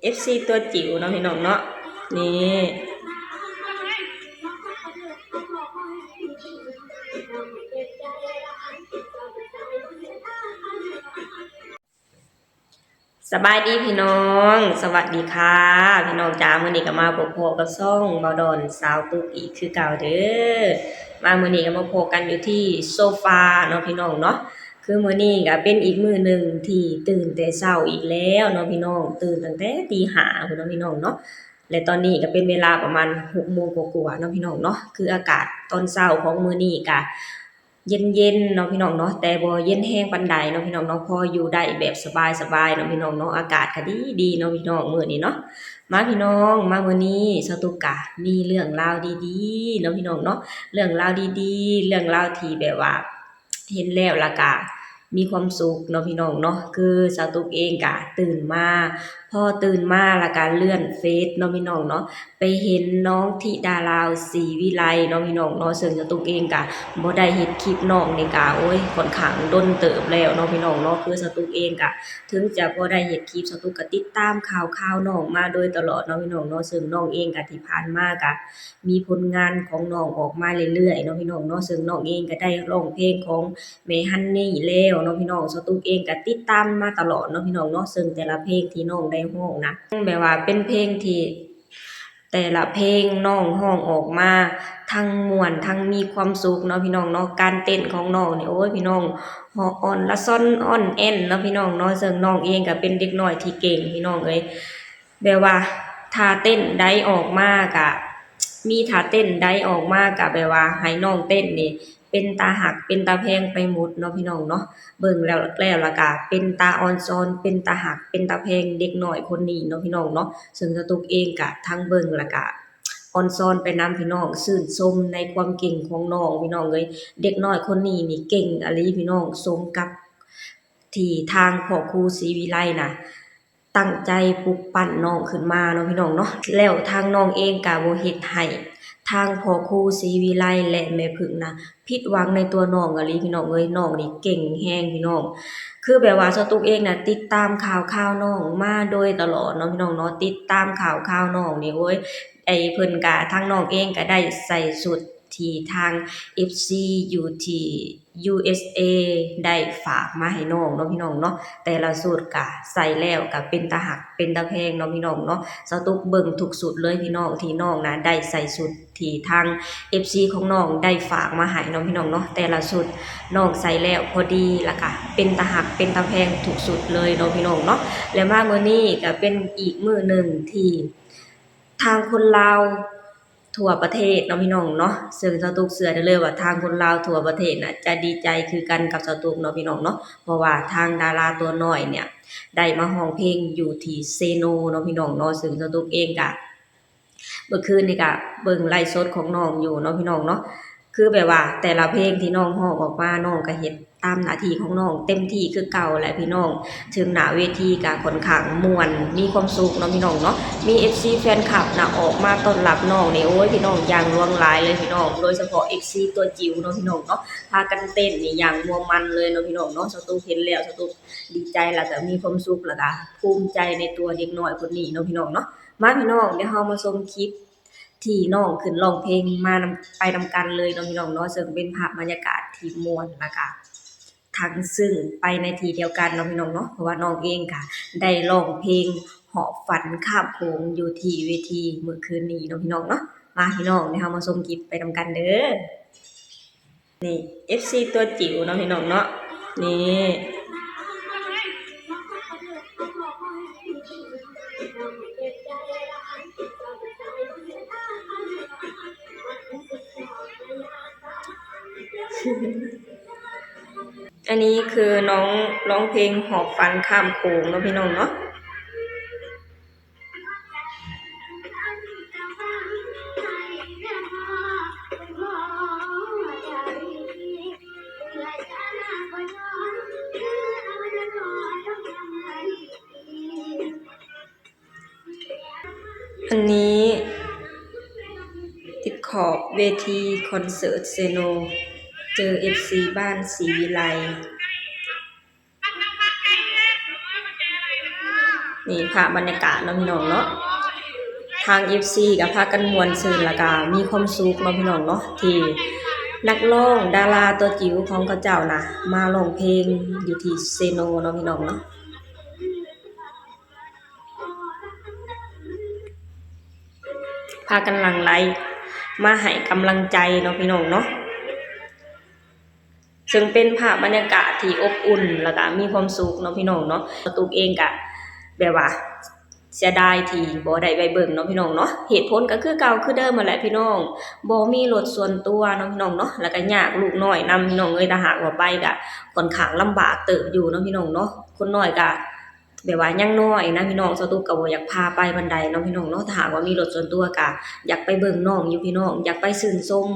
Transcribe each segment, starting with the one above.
ເອັຟຊີຕົວຈິ໋ວເນາະ ພີ່ນ້ອງເນາະ ນີ້. ສະບາຍດີພີ່ນ້ອງ ສະຫວັດດີຄ່ະພີ່ນ້ອງຈ້າ. ມື້ນີ້ກໍມາພົບພໍ້ກັບຊ່ອງບ່າວດອນສາວຕຸກອີກຄືເກົ່າເດີ. ມາມື້ນີ້ກໍມາພໍ້ກັນຢູ່ທີ່ໂຊຟາເນາະ ພີ່ນ້ອງເນາະ. ຄືມື້ນີ້ກໍເປັນອີກມື້ໜຶ່ງທີ່ຕື່ນແຕ່ເຊົ້າອີກແລ້ວເນາະ ພີ່ນ້ອງ, ຕື່ນຕັ້ງແຕ່ຕີຫ້າພຸ້ນເນາະ ພີ່ນ້ອງເນາະ. ແລະຕອນນີ້ກໍເປັນເວລາປະມານຫົກໂມງກວ່າໆເນາະ ພີ່ນ້ອງເນາະ. ຄືອາກາດຕອນເຊົ້າຂອງມື້ນີ້ກໍ ເຢັນໆເນາະ ພີ່ນ້ອງເນາະ, ແຕ່ບໍ່ເຢັນແຮງປານໃດເນາະ ພີ່ນ້ອງເນາະ, ພໍຢູ່ໄດ້ແບບສະບາຍໆເນາະ ພີ່ນ້ອງເນາະ. ອາກາດກໍດີໆເນາະ ພີ່ນ້ອງ ມື້ນີ້ເນາະ. ມາພີ່ນ້ອງ ມາມື້ນີ້ສາວຕຸກກະມີເລື່ອງລາວດີໆເນາະ ພີ່ນ້ອງເນາະ, ເລື່ອງລາວດີໆ ເລື່ອງລາວທີ່ແບບວ່າເຫັນແລ້ວລະກະມີຄວາມສຸກເນາະ ພີ່ນ້ອງເນາະ. ຄືສາວຕຸກເອງກະຕື່ນມາ ພໍຕື່ນມາລະກະເລື່ອນເຟສເນາະ ພີ່ນ້ອງເນາະ, ໄປເຫັນນ້ອງທິດາລາວ ສີວິໄລເນາະ ພີ່ນ້ອງເນາະ. ເຊິ່ງສາວຕຸກເອງກະບໍ່ໄດ້ເຮັດຄລິບນ້ອງນີ້ກະ ໂອ້ຍ ຂ້ອນຂ້າງດົນເຕີບແລ້ວເນາະ ພີ່ນ້ອງເນາະ. ຄືສາວຕຸກເອງກະ ເຖິງຈະບໍ່ໄດ້ເຮັດຄລິບ ສາວຕຸກກະຕິດຕາມຂ່າວຄາວນ້ອງມາໂດຍຕະຫຼອດເນາະ ພີ່ນ້ອງເນາະ. ເຊິ່ງນ້ອງເອງກະທີ່ຜ່ານມາກະມີຜົນງານຂອງນ້ອງອອກມາເລື້ອຍໆເນາະ ພີ່ນ້ອງເນາະ. ເຊິ່ງນ້ອງເອງກະໄດ້ຮ້ອງເພງຂອງ ແມ່ຮັນນີ້ແລ້ວເນາະ ພີ່ນ້ອງ. ສາວຕຸກເອງກະຕິດຕາມມາຕະຫຼອດເນາະ ພີ່ນ້ອງເນາະ. ເຊິ່ງແຕ່ລະເພງທີ່ນ້ອງໄດ້ຮ້ອງນະ ແບບວ່າເປັນເພງທີ່ ແຕ່ລະເພງນ້ອງຮ້ອງອອກມາທັງມ່ວນທັງມີຄວາມສຸກເນາະ ພີ່ນ້ອງເນາະ. ການເຕັ້ນຂອງນ້ອງນີ້ ໂອ້ຍ ພີ່ນ້ອງ ເຫາະອ່ອນລະຊອນອ່ອນແອ່ນເນາະ ພີ່ນ້ອງເນາະ. ເຊິ່ງນ້ອງເອງກະເປັນເດັກນ້ອຍທີ່ເກັ່ງ ພີ່ນ້ອງເອີຍ. ແບບວ່າຖ້າເຕັ້ນໃດອອກມາກະ ມີທ່າເຕັ້ນໃດອອກມາກະແບບວ່າໃຫ້ນ້ອງເຕັ້ນນີ້ ເປັນຕາຮັກເປັນຕາແພງໄປໝົດເນາະ ພີ່ນ້ອງເນາະ. ເບິ່ງແລ້ວ ແລ້ວລະກະເປັນຕາອ່ອນຊອນ ເປັນຕາຮັກເປັນຕາແພງເດັກນ້ອຍຄົນນີ້ເນາະ ພີ່ນ້ອງເນາະ. ເຊິ່ງສາວຕຸກເອງກະທັງເບິ່ງລະກະອ່ອນຊອນໄປນຳ ພີ່ນ້ອງ, ຊື່ນຊົມໃນຄວາມເກັ່ງຂອງນ້ອງ ພີ່ນ້ອງເອີຍ. ເດັກນ້ອຍຄົນນີ້ນີ້ເກັ່ງອີ່ຫຼີ ພີ່ນ້ອງ, ສົມກັບທີ່ທາງພໍ່ຄູສີວິໄລນະ ຕັ້ງໃຈປຸກປັ້ນນ້ອງຂຶ້ນມາເນາະ ພີ່ນ້ອງເນາະ. ແລ້ວທາງນ້ອງເອງກະບໍ່ເຮັດໃຫ້ທາງພໍ່ຄູສີວິໄລ ແລະ ແມ່ຜຶ້ງນະ ຜິດຫວັງໃນຕົວນ້ອງອີ່ຫຼີ ພີ່ນ້ອງເອີຍ. ນ້ອງນີ້ເກັ່ງແຮງ ພີ່ນ້ອງ. ຄືແບບວ່າສາວຕຸກເອງນະ ຕິດຕາມຂ່າວຄາວນ້ອງມາໂດຍຕະຫຼອດເນາະ ພີ່ນ້ອງເນາະ. ຕິດຕາມຂ່າວຄາວນ້ອງນີ້ ໂອ້ຍ ໄອ້ເພິ່ນກະ ທາງນ້ອງເອງກະໄດ້ໃສ່ຊຸດ ທີ່ທາງເອັຟຊີຢູ່ທີ່ຢູເອັສເອໄດ້ຝາກມາໃຫ້ນ້ອງເນາະ ພີ່ນ້ອງເນາະ. ແຕ່ລະຊຸດກະໃສ່ແລ້ວກະເປັນຕາຮັກເປັນຕາແພງເນາະ ພີ່ນ້ອງເນາະ. ສາວຕຸກເບິ່ງທຸກຊຸດເລີຍ ພີ່ນ້ອງ, ທີ່ນ້ອງນະໄດ້ໃສ່ຊຸດທີ່ທາງເອັຟຊີຂອງນ້ອງໄດ້ຝາກມາໃຫ້ເນາະ ພີ່ນ້ອງເນາະ. ແຕ່ລະຊຸດນ້ອງໃສ່ແລ້ວພໍດີ ລະກະເປັນຕາຮັກເປັນຕາແພງທຸກຊຸດເລີຍເນາະ ພີ່ນ້ອງເນາະ. ແລະ ມາມື້ນີ້ກະເປັນອີກມື້ໜຶ່ງທີ່ ທາງຄົນລາວທົ່ວປະເທດເນາະ ພີ່ນ້ອງເນາະ, ເຊິ່ງສາວຕຸກເຊື່ອໄດ້ເລີຍວ່າທາງຄົນລາວທົ່ວປະເທດນະ ຈະດີໃຈຄືກັນກັບສາວຕຸກເນາະ ພີ່ນ້ອງເນາະ, ເພາະວ່າທາງດາລາຕົວນ້ອຍເນຍ ໄດ້ມາຮ້ອງເພງຢູ່ທີ່ເຊໂນເນາະ ພີ່ນ້ອງເນາະ. ເຊິ່ງສາວຕຸກເອງກະ ເມື່ອຄືນນີ້ກະເບິ່ງໄລຟ໌ສົດຂອງນ້ອງຢູ່ເນາະ ພີ່ນ້ອງເນາະ. ຄືແບບວ່າແຕ່ລະເພງທີ່ນ້ອງຮ້ອງອອກມາ ນ້ອງກະເຮັດຕາມໜ້າທີ່ຂອງນ້ອງເຕັມທີ່ຄືເກົ່າແຫຼະພີ່ນ້ອງ. ເທິງໜ້າເວທີກະຂ້ອນຂ້າງມ່ວນ ມີຄວາມສຸກເນາະ ພີ່ນ້ອງເນາະ. ມີເອັຟຊີແຟນຄລັບນະອອກມາຕ້ອນຮັບນ້ອງນີ້ ໂອ້ຍ ພີ່ນ້ອງ ຢ່າງຫຼວງຫຼາຍເລີຍພີ່ນ້ອງ, ໂດຍສະເພາະເອັຟຊີຕົວຈິ໋ວເນາະ ພີ່ນ້ອງເນາະ, ພາກັນເຕັ້ນນີ້ຢ່າງມ່ວນມັນເລີຍເນາະ ພີ່ນ້ອງເນາະ. ສາວຕຸກເຫັນແລ້ວ ສາວຕຸກດີໃຈ ແລ້ວກະມີຄວາມສຸກ ແລ້ວກະພູມໃຈໃນຕົວເດັກນ້ອຍຄົນນີ້ເນາະ ພີ່ນ້ອງເນາະ. ມາ ພີ່ນ້ອງ ດຽວເຮົາມາຊົມຄລິບ ທີ່ນ້ອງຂຶ້ນຮ້ອງເພງມານຳ ໄປນຳກັນເລີຍເນາະ ພີ່ນ້ອງເນາະ. ເຊິ່ງເປັນພາບບັນຍາກາດທີ່ມ່ວນ ແລ້ວກະທັງຊຶ້ງໄປໃນທີ່ດຽວກັນເນາະ ພີ່ນ້ອງເນາະ, ເພາະວ່ານ້ອງເອງກະໄດ້ຮ້ອງເພງຫອບຝັນຂ້າມໂຂງຢູ່ທີ່ເວທີມື້ຄືນນີ້ເນາະ ພີ່ນ້ອງເນາະ. ມາ ພີ່ນ້ອງ ດຽວເຮົາມາຊົມຄລິບໄປນຳກັນເດີ. ນີ້ ເອັຟຊີຕົວຈິ໋ວເນາະ ພີ່ນ້ອງເນາະ ນີ້. ອັນນີ້ຄືນ້ອງຮ້ອງເພງຫອບຝັນຂ້າມໂຂງເນາະ ພີ່ນ້ອງເນາະ. Anni ຕິດຂອບເວທີຄອນເສີດເຊໂນ ເຈີເອັຟຊີບ້ານສີວິໄລ. ນີ້ພາບບັນຍາກາດເນາະພີ່ນ້ອງເນາະ ທາງເອັຟຊີກໍພາກັນມ່ວນຊື່ນ ແລ້ວກໍມີຄວາມສຸກເນາະພີ່ນ້ອງເນາະ ທີ່ນັກຮ້ອງດາລາຕົວຈິ໋ວຂອງເຂົາເຈົ້ານະ ມາຮ້ອງເພງຢູ່ທີ່ເຊໂນເນາະພີ່ນ້ອງເນາະ. ພາກັນຫຼັ່ງໄຫຼມາໃຫ້ກຳລັງໃຈເນາະພີ່ນ້ອງເນາະ ເຊິ່ງເປັນພາບບັນຍາກາດທີ່ອົບອຸ່ນ ແລ້ວກະມີຄວາມສຸກເນາະພີ່ນ້ອງເນາະ. ສາວຕຸກເອງກະແບບວ່າເສຍດາຍທີ່ບໍ່ໄດ້ໄປເບິ່ງເນາະພີ່ນ້ອງເນາະ ເຫດຜົນກະຄືເກົ່າຄືເດີມຫັ້ນແຫຼະພີ່ນ້ອງ ບໍ່ມີລົດສ່ວນຕົວເນາະພີ່ນ້ອງເນາະ ແລ້ວກະຍາກລູກນ້ອຍນຳພີ່ນ້ອງເອີຍ ຖ້າຫາກວ່າໄປກະຂ້ອນຂ້າງລຳບາກເຕີບຢູ່ເນາະພີ່ນ້ອງເນາະ ຄົນນ້ອຍກະ ແບບວ່າຍັງນ້ອຍນະພີ່ນ້ອງ ສາວຕຸກກໍບໍ່ຢາກພາໄປປານໃດເນາະພີ່ນ້ອງເນາະ ຖ້າຫາກວ່າມີລົດສ່ວນຕົວກໍຢາກໄປເບິ່ງນ້ອງຢູ່ພີ່ນ້ອງ ຢາກໄປຊື່ນຊົມ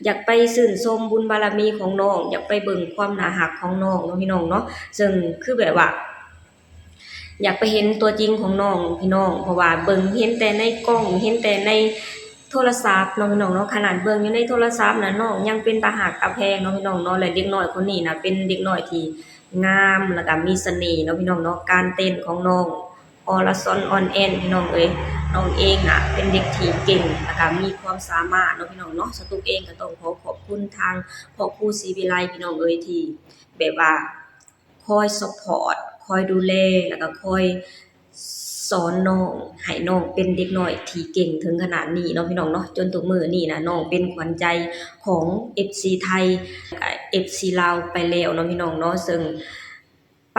ຢາກໄປຊື່ນຊົມບຸນບາລະມີຂອງນ້ອງ ຢາກໄປເບິ່ງຄວາມໜ້າຮັກຂອງນ້ອງເນາະພີ່ນ້ອງເນາະ ເຊິ່ງຄືແບບວ່າ ຢາກໄປເຫັນຕົວຈິງຂອງນ້ອງພີ່ນ້ອງ ເພາະວ່າເບິ່ງເຫັນແຕ່ໃນກ້ອງ ເຫັນແຕ່ໃນໂທລະສັບເນາະພີ່ນ້ອງເນາະ ຂະໜາດເບິ່ງຢູ່ໃນໂທລະສັບນະ ນ້ອງຍັງເປັນຕາຮັກຕາແພງເນາະພີ່ນ້ອງເນາະ ແລະເດັກນ້ອຍຄົນນີ້ນະ ເປັນເດັກນ້ອຍທີ່ ງາມ ແລ້ວກະມີສະເໜ່ເນາະພີ່ນ້ອງເນາະ ການເຕັ້ນຂອງນ້ອງ ອອລະຊອນ ອອນແອນ ພີ່ນ້ອງເອີຍ ນ້ອງເອງນະເປັນເດັກທີ່ເກັ່ງ ແລ້ວກະມີຄວາມສາມາດເນາະພີ່ນ້ອງເນາະ ສາວຕຸກເອງກໍຕ້ອງຂໍຂອບຄຸນທາງພໍ່ຄູສີວິໄລ ພີ່ນ້ອງເອີຍ ທີ່ແບບວ່າຄອຍຊັບພອດ ຄອຍດູແລ ແລ້ວກະຄອຍສອນນ້ອງ ໃຫ້ນ້ອງເປັນເດັກນ້ອຍທີ່ເກັ່ງເຖິງຂະໜາດນີ້ເນາະພີ່ນ້ອງເນາະ ຈົນທຸກມື້ນີ້ນະ ນ້ອງເປັນຂວັນໃຈຂອງເອັຟຊີໄທ ແລະກະເອັຟຊີລາວໄປແລ້ວເນາະພີ່ນ້ອງເນາະ ເຊິ່ງ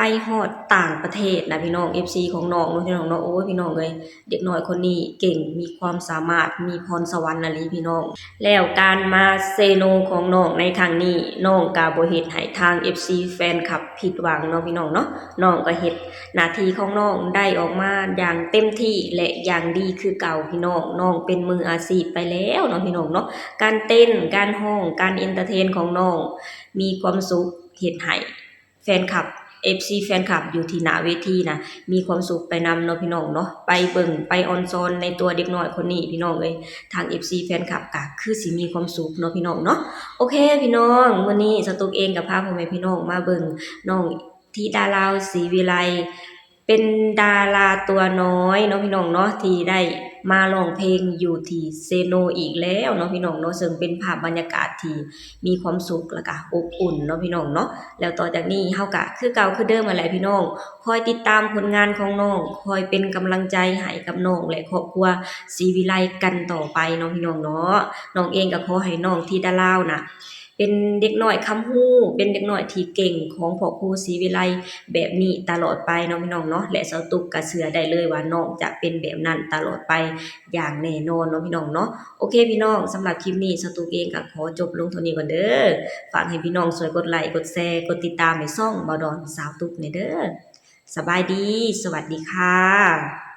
ໄປຮອດຕ່າງປະເທດນະພີ່ນ້ອງ ເອັຟຊີຂອງນ້ອງເນາະພີ່ນ້ອງເນາະ ໂອ້ຍ ພີ່ນ້ອງເອີຍ ເດັກນ້ອຍຄົນນີ້ເກັ່ງ ມີຄວາມສາມາດ ມີພອນສະຫວັນອີ່ຫຼີພີ່ນ້ອງ ແລ້ວການມາເຊໂນຂອງນ້ອງໃນຄັ້ງນີ້ ນ້ອງກະບໍ່ເຮັດໃຫ້ທາງເອັຟຊີແຟນຄລັບຜິດຫວັງເນາະພີ່ນ້ອງເນາະ ນ້ອງກໍເຮັດໜ້າທີ່ຂອງນ້ອງໄດ້ອອກມາຢ່າງເຕັມທີ່ ແລະ ຢ່າງດີຄືເກົ່າພີ່ນ້ອງ ນ້ອງເປັນມືອາຊີບໄປແລ້ວເນາະພີ່ນ້ອງເນາະ ການເຕັ້ນ ການຮ້ອງ ການເອັນເຕີເທນຂອງນ້ອງ ມີຄວາມສຸກ ເຮັດໃຫ້ ແຟນຄລັບ ເອັຟຊີແຟນຄລັບຢູ່ທີ່ໜ້າເວທີນະ ມີຄວາມສຸກໄປນຳເນາະພີ່ນ້ອງເນາະ ໄປເບິ່ງໄປອອນຊອນໃນຕົວເດັກນ້ອຍຄົນນີ້ພີ່ນ້ອງເອີຍ ທາງເອັຟຊີແຟນຄລັບກະຄືຊິມີຄວາມສຸກເນາະພີ່ນ້ອງເນາະ ໂອເຄພີ່ນ້ອງ ມື້ນີ້ສາວຕຸກເອງກໍພາພໍ່ແມ່ພີ່ນ້ອງມາເບິ່ງນ້ອງທິດາລາວ ສີວິໄລ ເປັນດາລາຕົວນ້ອຍເນາະພີ່ນ້ອງເນາະ ທີ່ໄດ້ມາຮ້ອງເພງຢູ່ທີ່ເຊໂນອີກແລ້ວເນາະພີ່ນ້ອງເນາະ ເຊິ່ງເປັນພາບບັນຍາກາດທີ່ ມີຄວາມສຸກ ແລ້ວກະອົບອຸ່ນເນາະພີ່ນ້ອງເນາະ ແລ້ວຕໍ່ຈາກນີ້ເຮົາກະຄືເກົ່າຄືເດີມຫັ້ນແຫຼະພີ່ນ້ອງ ຄອຍຕິດຕາມຜົນງານຂອງນ້ອງ ຄອຍເປັນກຳລັງໃຈໃຫ້ກັບນ້ອງ ແລະ ຄອບຄົວສີວິໄລກັນຕໍ່ໄປເນາະພີ່ນ້ອງເນາະ ນ້ອງເອງກະຂໍໃຫ້ນ້ອງທິດາລາວນະ ເປັນເດັກນ້ອຍຄຳຮູ້ ເປັນເດັກນ້ອຍທີ່ເກັ່ງຂອງພໍ່ຄູສີວິໄລແບບນີ້ຕະຫຼອດໄປເນາະພີ່ນ້ອງເນາະ ແລະ ສາວຕຸກກະເຊື່ອໄດ້ເລີຍວ່ານ້ອງຈະເປັນແບບນັ້ນຕະຫຼອດໄປ ຢ່າງແນ່ນອນເນາະພີ່ນ້ອງເນາະ ໂອເຄພີ່ນ້ອງ ສຳລັບຄລິບນີ້ສາວຕຸກເອງກໍຂໍຈົບລົງເທົ່ານີ້ກ່ອນເດີ ຝາກໃຫ້ພີ່ນ້ອງຊ່ວຍກົດໄລ້ ກົດແຊ ກົດຕິດຕາມໃຫ້ຊ່ອງບ່າວດອນສາວຕຸກແດ່ເດີ ສະບາຍດີ ສະຫວັດດີຄ່ະ.